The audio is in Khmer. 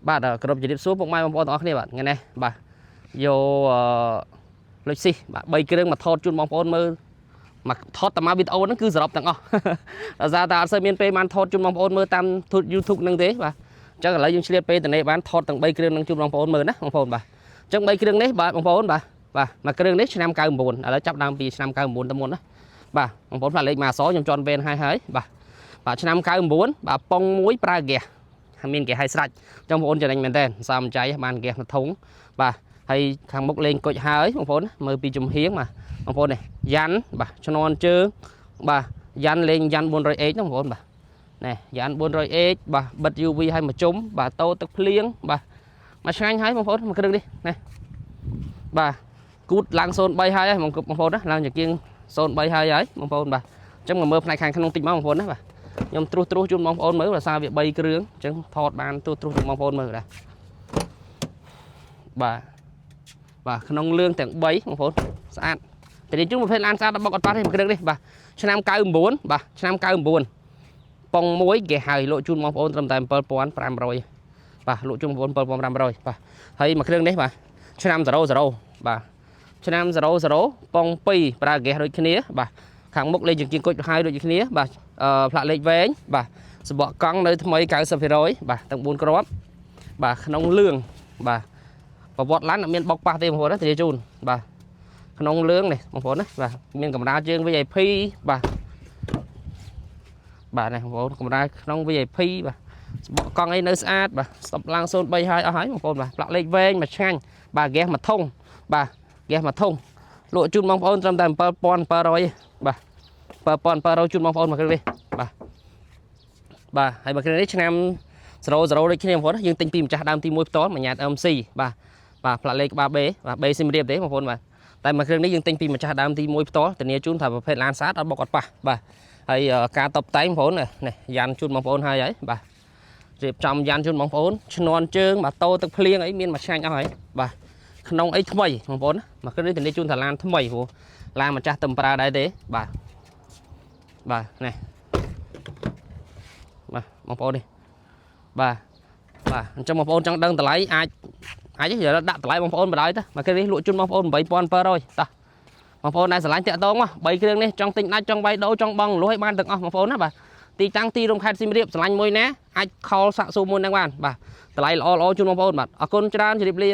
បាទគ្រប់ជម្រាបសួរពុកម៉ែបងប្អូនទាំងអស់គ្នាបាទថ្ងៃនេះបាទយកអឺលុយស៊ីបាទ3គ្រឿងមកថតជូនបងប្អូនមើលមកថតតែមកវីដេអូហ្នឹងគឺសរុបទាំងអស់ ដោយសារតែអត់សូវមានពេលបានថតជូនបងប្អូនមើលតាម YouTube ហ្នឹងទេបាទអញ្ចឹងឥឡូវយើងឆ្លៀតពេលតនេះបានថតទាំង3គ្រឿងហ្នឹងជូនបងប្អូនមើលណាបងប្អូនបាទអញ្ចឹង3គ្រឿងនេះបាទបងប្អូនបាទបាទមួយគ្រឿងនេះឆ្នាំ99ឥឡូវចាប់ដើមពីឆ្នាំ99ទៅមុនណាបាទបងប្អូនផ្លាកលេខមកអក្សរខ្ញុំជន់វេនហើយហើយបាទបាទឆ្នាំ99បាទប៉ុងមួយប្រើហ្គាសហើយមានគេឲ្យស្រេច ចង់បងប្អូនចំណេញមែនតើសំចៃបានហ្គាសមួយធុងបាទហើយខាងមុខលេងគុជហើយបងប្អូនមើលពីចំហៀងបាទបងប្អូននេះយ៉ាន់បាទឈ្នន់ជើងបាទយ៉ាន់លេងយ៉ាន់ 400H ហ្នឹងបងប្អូនបាទនេះយ៉ាន់ 400H បាទបិទ UV ឲ្យមួយជុំបាទតោទឹកភ្លៀងបាទមកឆ្ងាញ់ហើយបងប្អូនមួយគ្រឿងនេះណាបាទគូតឡើង03ហើយបងប្អូនណាឡើងចង្គៀង03ហើយហើយបងប្អូនបាទអញ្ចឹងមកមើលផ្នែកខាងក្នុងតិចមកបងប្អូនណាបាទ ខ្ញុំត្រួសត្រាសជូនបងប្អូនមើលភាសាវា3គ្រឿងអញ្ចឹងថតបានត្រួសត្រាសជូនបងប្អូនមើលដែរបាទបាទក្នុងលឿងទាំង3បងប្អូនស្អាតតែនេះជូនប្រភេទឡានស្អាតដល់បុកអត់ប៉ះទេមួយគ្រឿងនេះបាទឆ្នាំ99បាទឆ្នាំ99ប៉ុងមួយគេហៅលក់ជូនបងប្អូនត្រឹមតែ7500បាទលក់ជូនបងប្អូន7500បាទហើយមួយគ្រឿងនេះបាទឆ្នាំ00បាទឆ្នាំ00ប៉ុង2ប្រើហ្គាសដូចគ្នាបាទខាងមុខលេខជាងគុជហើយដូចគ្នាបាទ អឺផ្លាកលេខវែងបាទសបកកង់នៅថ្មី90%បាទទាំង4គ្រាប់បាទក្នុងលឿងបាទប្រវត្តិឡានអត់មានបុកប៉ះទេបងប្អូនណាធានាជូនបាទក្នុងលឿងនេះបងប្អូនណាបាទមានកម្រាលជើង VIP បាទបាទនេះបងប្អូនកម្រាលក្នុង VIP បាទសបកកង់អីនៅស្អាតបាទស្តុបឡើង03ហើយអស់ហើយបងប្អូនបាទផ្លាកលេខវែងមួយឆ្ងាញ់បាទហ្គាសមួយធុងបាទហ្គាសមួយធុងលក់ជូនបងប្អូនត្រឹមតែ7700បាទ7700ជូនបងប្អូនមួយគ្រឿងនេះបាទបាទហើយមួយគ្រឿងនេះឆ្នាំ00ដូចគ្នាបងប្អូនយើងទិញពីម្ចាស់ដើមទី1ផ្ទាល់មួយញ៉ាត MC បាទបាទផ្លាកលេខក្បាល B បាទ B សៀមរាបទេបងប្អូនបាទតែមួយគ្រឿងនេះយើងទិញពីម្ចាស់ដើមទី1ផ្ទាល់ធានាជូនថាប្រភេទឡានស្អាតអត់បុកអត់ប៉ះបាទហើយការតបតែងបងប្អូននេះយ៉ាន់ជូនបងប្អូនហើយហើយបាទរៀបចំយ៉ាន់ជូនបងប្អូនឈ្នន់ជើងបាទតោទឹកភ្លៀងអីមានមួយឆ្ងាញ់អស់ហើយបាទក្នុងអីថ្មីបងប្អូនមួយគ្រឿងនេះធានាជូនថាឡានថ្មីព្រោះឡានម្ចាស់ទៅប្រើដែរទេបាទបាទនេះបាទបងប្អូននេះបាទបាទអញ្ចឹងបងប្អូនចង់ដឹងតម្លៃអាចអាចដាក់តម្លៃបងប្អូនបណ្ដោយទៅមកគ្រឿងនេះលក់ជូនបងប្អូន8700តោះបងប្អូនដែលស្រឡាញ់តាក់តងមក3គ្រឿងនេះចង់ទិញដាច់ចង់វាយដូរចង់បងលុះឲ្យបានទាំងអស់បងប្អូនណាបាទទីតាំងទីរួមខេត្តសៀមរាបស្រឡាញ់មួយណាអាច call សាកសួរមួយនឹងបានបាទតម្លៃល្អល្អជូនបងប្អូនបាទអរគុណច្រើនជម្រាបលា។